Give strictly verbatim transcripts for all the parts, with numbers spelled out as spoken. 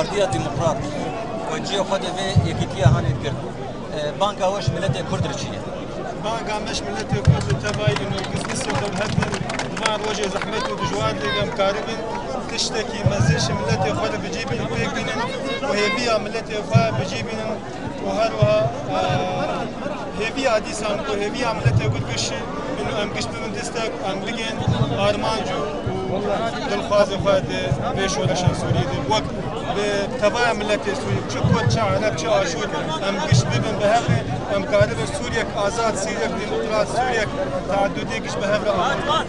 Partiya Demokrat, we cihê xwe de vê yekîtiya hanê kir. E, banga we ji miletê Kurd re çi ye? Banga me ji miletê Kurd li tevayî û gizlisê xwe bi hev de di van rojê zehmet û dijwar de em karibin tiştekî mezin ji miletê xwe re bi cî bînin, pêk bînin û hêviya miletê xwe bi cî bînin û her wiha, e, hêviya dîsan ku hêviya miletê Kurd giş bin û em giş bibin destek, em bigên armanc û dilxwazê xwe di vê şoreşa Sûriyê de wek bi tevaya miletê Sûrî, çi Kurd, çi Ereb, çi Aşûr, em giş bibin bi hev re, em karibin Sûriyek azad, Sûriyek demokrat, Sûriyek teadudî giş bi hev re alim.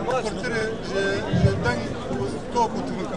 Kurtir ji, ji deng û top û tûfîka.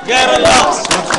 Gerilla!